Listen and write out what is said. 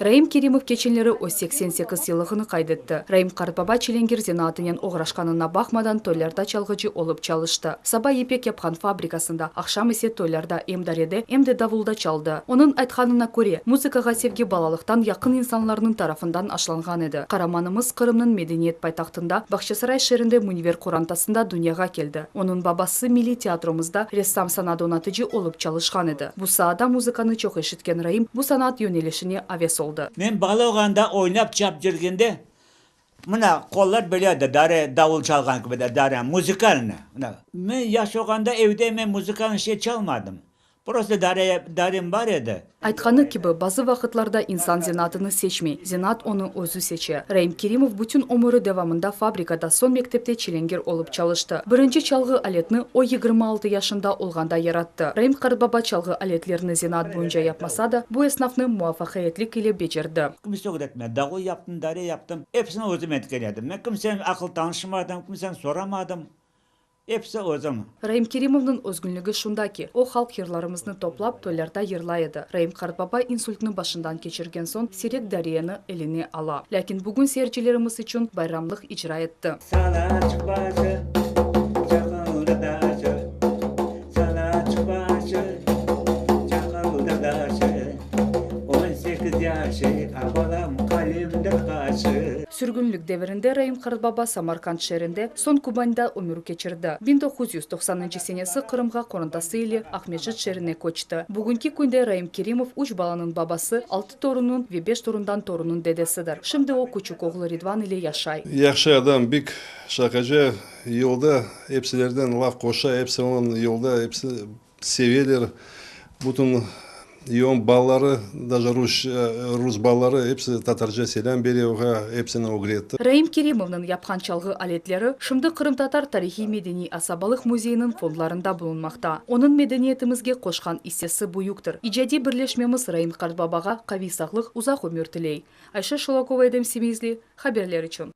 Raim Kerimov keçenleri öz 88 yıllığını qayd etti. Raim qartbaba çilengir zenaatınen oğraşqanına baqmadan toylarda çalğıcı olıp çalıştı. Saba yipek yapqan fabrikasında, aqşam ise toylarda em darede, em de davulda çaldı. Onıñ aytqanına köre, muzıkağa sevgi balalıqtan yaqın insanlarnıñ tarafından aşlanğan edi. Qaramanımız Qırımnıñ medeniyet paytahtında, Bağçasaray şeerinde münver qorantasında dünyağa keldi. Onıñ babası milliy teatromızda ressam-sanat-donatıcı olıp çalışqan edi. Bu saada muzıkanı çoq eşitken Raim bu sanat yönelişine aves oldı. Men bala olğanda oynap çapıp yürgende, mına, qollar böyle edi, dare, davul çalğan kibi de, dare, muzıkalnıy, mına. Men yaş olğanda evde men muzıkalnıy şey çalmadım. Prosto dare, darem bar edi. Aytqanı kibi, bazı vaqıtlarda insan zenaatını seçmey, zenaat onı özü seçe. Raim Kerimov bütün ömüri devamında fabrikada, soñ mektepte çilengir olıp çalıştı. Birinci çalğı aletni o 26 yaşında olğanda yarattı. Raim qartbaba çalğı aletlerini zenaat boyunca yapmasa da, bu esnafnı muvafaqiyetlik ile becerdi. Kimse ögretmedi. Davul yaptım, dare yaptım. Episini özüm etken edim. Men kimsenen aqıl tanışmadım, kimsenen soramadım. Episi özüm. Raim Kerimovnıñ özgünligi şunda ki, o halq yırlarımıznı toplap, toylarda yırlay edi. Raim qartbaba insultnı başından keçirgen soñ siyrek dariyeni eline ala. Lâkin bugün seyircilerimiz içün bayramlıq icra etti. Salaçıq başı, çaqıldı taşı, Salaçıq başı, çaqıldı taşı, 18 yaşı, a balam qalemdir qaşı. Sürgünlik devirinde Raim qartbaba Samarkand şeerinde, soñ Kubanda ömür keçirdi. 1990-ncı senesi Qırımğa qorantası ile Aqmescit şeerine köçti. Bugünki künde Raim Kerimov üç balanıñ babası, altı torunnıñ ve beş torundan torunnıñ dedesidir. Şimdi o küçük oğlu Ridvan ile yaşay. Yahşı adam, bik şaqacı, yolda epsilerden laf qoşa, epsi onıñ yolda, epsi seveler. Bütün yoñ balaları, daje rus, rus balaları epsi tatarca selâm bere oğa, epsini ögretti. Raim Kerimovnıñ yapqan çalğı aletleri şimdi Qırımtatar tarihiy-medeniy asabalıq müzeyiniñ fondlarında bulunmaqta. Onıñ medeniyetimizge qoşqan issesi büyüktir. İcadiy birleşmemiz Raim qartbabağa qaviy sağlıq, uzaq ömür tiley. Ayşe Şulakova, Edem Semizli, haberler içün.